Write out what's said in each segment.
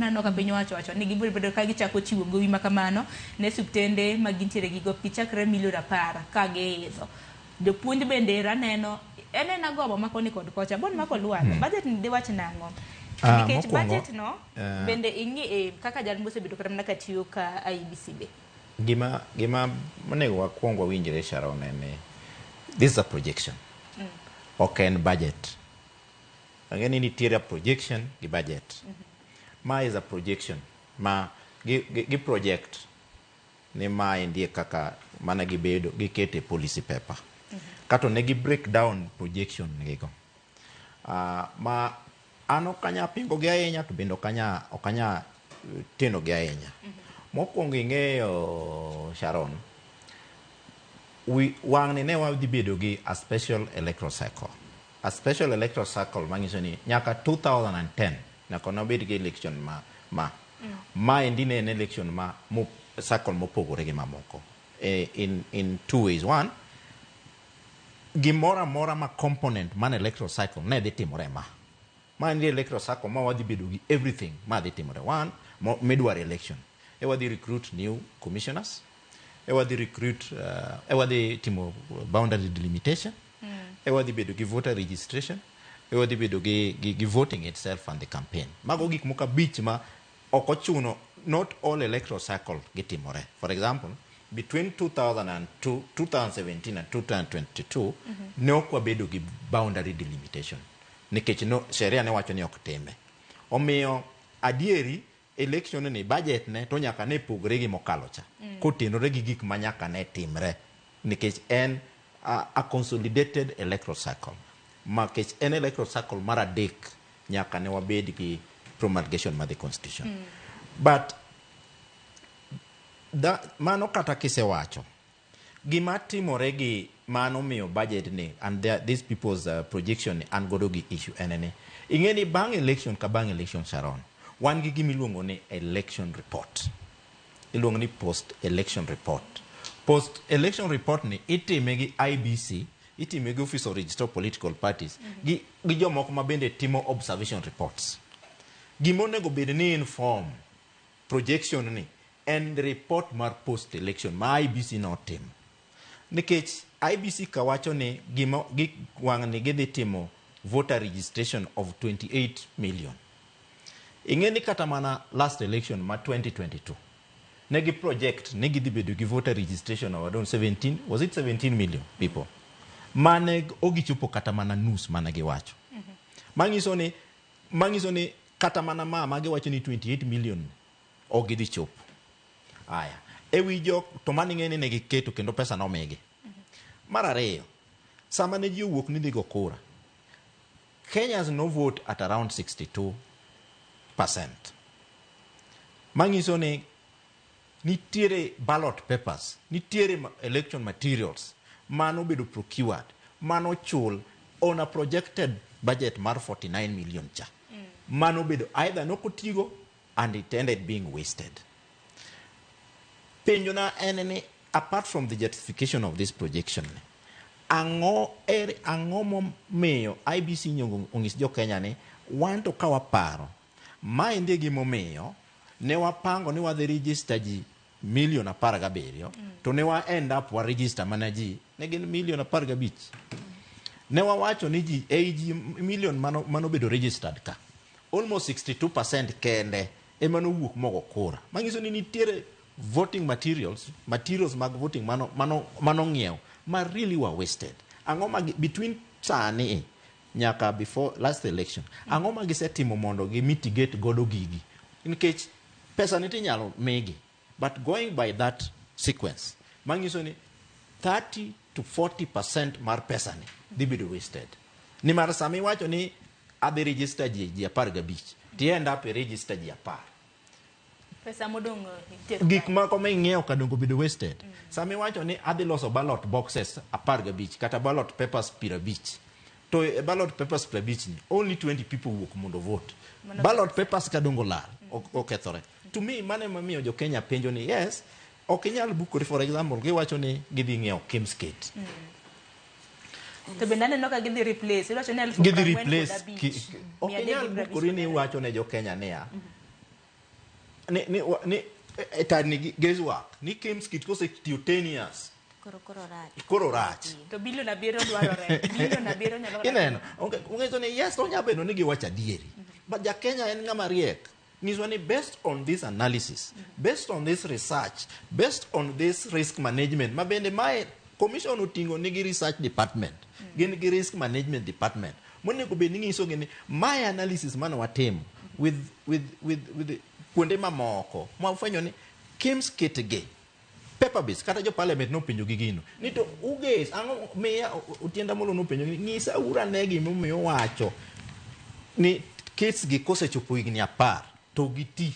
Naneno ka piny owacho wacho ni gibiro bedo ka gichako chiwo gowi ma kamano ne osiptende ma gintiere gi gop gichakre milion 10 ka giidho. Jopuonj bende ero aneno en ena gombo ma koni kod kocha. Bon mako lwar. Budget ni diwach nang'o? Nikech Mokwongo, budget no bende ing'i kaka jal mosebedo kata mana katiyo ka IEBC be. Gima onego wakwong wawinjre, Sharon, en ni this is a projection. Ok en budget. Ang'e ni nitiere a projection gi budget. Ma is a projection ma gi project ni maendi e kaka mana gibedo gikete policy paper. Kato ne gi break down projection gigo. Ma an ok anya pingo gi ahinya to bende ok anya teno gi ahinya. Mokwongo ing'eyo, Sharon, wang'ni ne wadhi bedo gi a special electoral cycle. A special electoral cycle manyiso ni nyaka 2010 nyaka nobed gi election ma. Maendi ne en election ma cycle mopogore gi mamoko in two ways. One, gimoro amora ma component man electoral cycle ne dhi timore ma en electoral cycle ma wadhi bedo gi everything ma dhi timore. One, midwaro election e wadhi recruit new commissioners, e wadhi recruit e wadhi timo boundary delimitation, e wadhi bedo gi voter registration, e wadhi bedo gi voting itself and the campaign. Mago gik moko abich ma ok ochuno not all electoral cycle gitimore. For example, between 2002, 2017 and 2022 ne ok wabedo gi boundary delimitation nikech no, sheria ne wacho ni ok time. Omiyo adieri election ni budget ne to nyaka ne pogre gi mokalo cha kotenore gi gik ma nyaka ne timre nikech en a consolidated electoral cycle makech en electoral cycle mar adek nyaka ne wabed gi promulgation mar the constitution. But mano kata kisewacho gima timore gi mano miyo budget ni and these people's projection ni an godo gi issue en ni ing'e ni bang' election ka bang' election, Sharon, wan gi gima iluongo ni election report, iluongo ni post election report. Post election report ni itime gi IEBC, itime gi Office of Registrar of Political Parties gi jomoko ma bende timo observation reports. Gima onego bed ni inform projection ni en report mar post election ma IEBC notimo, nikech IEBC kawacho ni gima gi wang' ni gidhi timo voter registration of 28 million. Ing'e ni kata mana last election ma 2022 ne gi project ni gidhi bedo gi voter registration of around 17, was it 17 million people, mane ogichopo kata mana nus mane giwacho. Manyiso ni kata mana ma giwacho ni 28 million ok gidhi chopo. Aya, ewi jok to mano ing'e ni ne giketo kendo pesa nomigi. Mar ariyo, sama ne ji owuok ni dhi go kura, Kenyans no vote at around 62%, manyiso ni nitiere ballot papers, nitiere election materials mano bedo procured, mano chul on a projected budget mar 49 million cha. Mano bedo either nokotigo and it ended being wasted. Penjo na en ni, apart from the justification of this projection, ang'o er ang'o momiyo IEBC nyongo onyis jo Kenya ni wan to ka waparo maendi e gimomiyo ne wapango ni wadhi register ji milion 17 to ne wa end up wa register mana ji ne gin milion 15? Ne wawacho ni ji ei ji milion manobedo registered ka, almost 62% kende ema nowuok mogo kura, manyiso ni nitiere voting materials, materials mag voting mano ng'iew ma really were wasted. Ang'o ma between sani nyaka before last election, ang'o ma gisetimo mondo gi mitigate godo gigi? Nikech pesa ni tinyalo migi, but going by that sequence manyiso ni 30 to 40% mar pesa ni dhi bedo wasted, nimar sama iwacho ni adhi register ji 15 ti end up e register ji 10. Pesa modong' itero gik kanye? Moko ming'iewo kadongo bedo wasted. Sama iwacho ni adhi loso ballot boxes 15 kata ballot papers 50, to e ballot papers 50 ni only 20 people wuok mondo vote. Mano ballot papers kadongo lal, okethore. To me, mano emomiyo jo Kenya penjo ni yes, ok inyal bukori. For example, giwacho ni gidhi ng'iewo KIEMS kit. To bende aneno ka gidhi replace, iwacho ni elfu gidhi prang'wen kod replace abich, ok mia adek inyal gi piero abich bukori kod ni ariyo. Iwacho ne jo Kenya niya ni ni ni e tani gi guesswork ni KIEMS kit kosetiyo 10 years Koro koro rach. Koro rach. To bilion 7 dwarore. Bilion 7 nyalo Ineno, ong'eyo ni yes, onya bedo ni giwacho adieri, but ja Kenya en ng'ama riek. Nyiswa ni based on this analysis, based on this research, based on this risk management, ma bende mae commission oting'o nigi research department, gin gi risk management department monego bed ni nyiso gi ni mae analysis mane watimo with kuonde mamoko mwafwenyo ni KIEMS kit gi paper base. Kata jo parliament nopenjo gi gino ni to uges ang'o miya Otienda Molo nopenjo ni nyisa ura ne gimomiyo wacho ni kits gi kosechopo higni 10 to giti.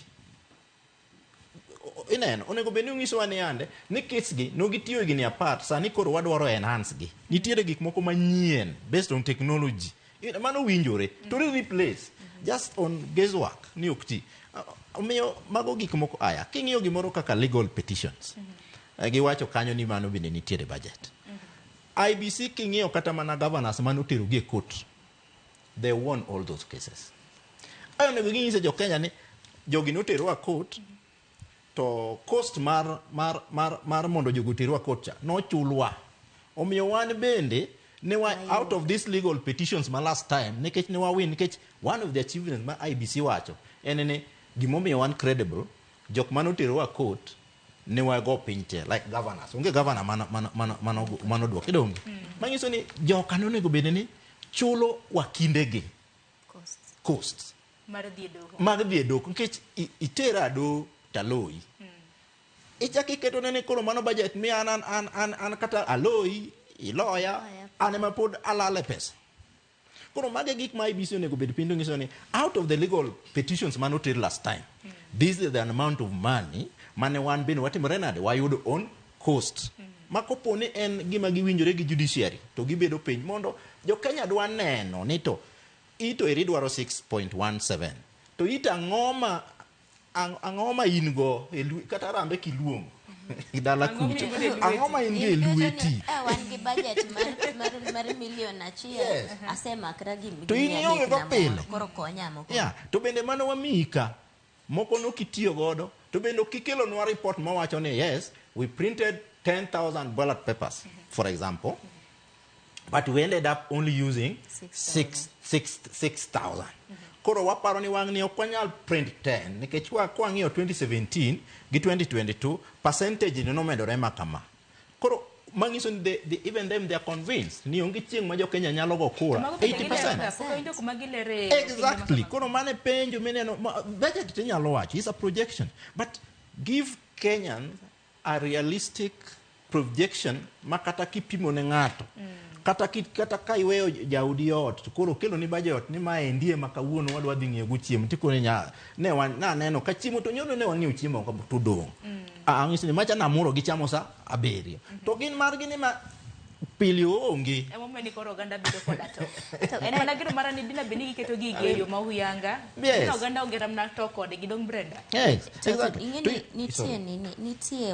Ineno, onego bed ni unyisowa ni yande ni kits gi nogitiyo higni 10, sani koro wadwaro enhance gi, nitiere gik moko manyien based on technology. Mano winjore to replace just on guesswork ni ok ti. Omiyo mago gik moko aya king'iyo gimoro kaka legal petitions, giwacho kanyo ni mano bende nitiere budget. IEBC king'iyo kata mana governors manotero gi e court, they won all those cases. Ayo onego ginyise jo Kenya ni jogi noterowa court to cost mar mondo jogo oterwa court cha nochulwa. Omiyo wan bende ne wa out of these legal petitions ma last time nikech ne wawin, nikech one of the achievements ma IEBC wacho en ni gimomiyo wan credible, jok manoterowa court ne wago piny te, like governors, onge governor mano duok idonge. Manyiso ni joka nonego bed ni chulo wakindegi Costs. Costs mar dhi e doho. Mag dhi e doho nikech itera doho taloyi, ichako iketone ni koro mano budget mi an kata aloyi iloya. Iloya. An ema pod alale pesa. Koro mage gik ma IEBC onego bed piny to nyiso ni out of the legal petitions manoter last time, this is the amount of money mane wan bende watimore nade wayudo on cost. Ma kopo ni en gima giwinjore gi judiciary to gibedo piny mondo jo Kenya dwa neno ni to ito eri dwaro 6.17 to ito ang'o ma ang'o ma in go e kata rambe kiluongo dala Ang'o kucho ma in go e lweti? Ang'o ma in go e In kata ni, lweti? Wan gi budget mar milion 1. Yes. Asemakra gi To in mia ionge adek go na moro. pile. Koro konya moko. Yeah, to bende mano wamiyi ka moko nokitiyo godo to bende ok ikelonwa report mawacho ni yes, we printed 10,000 ballot papers, for example, but we ended up only using 6,000. 6,000. Koro waparo ni wang' ni ok wanyal print 10 nikech kwang'iyo 2017 gi 2022 percentage ni nomedore ma kama. Koro manyiso ni even them, they are convinced ni onge chieng' ma jo Kenya nyalo go kura Mago bende gilero 80%. ga, pok awinjo kuma gilere. Exactly. Koro mane penjo mineno budget tinyalo wacho is a projection, but give Kenyans a realistic projection ma kata kipimo ne ng'ato, kata ka iweyo jaodi ot to koro okelo ni budget ni maendi ema kawuono wadwa dhi ng'iewo go chiemo tikone nya ne wan naneno ka chiemo to nyoro ne wang'iewo chiemo ka to dong'. Ang'isi ni macha namuro gi chamo sa 7 to gin margi ni ma pili onge. Emomiyo ni koro oganda bedo koda to. En mana gino mara ni dina bed ni giketo gigi e yo ma huyanga. Yes. Dina oganda onge ramna to kodgi dong, Brenda. Yes, To exactly. ing'e ni nitie Sorry. nini, nitie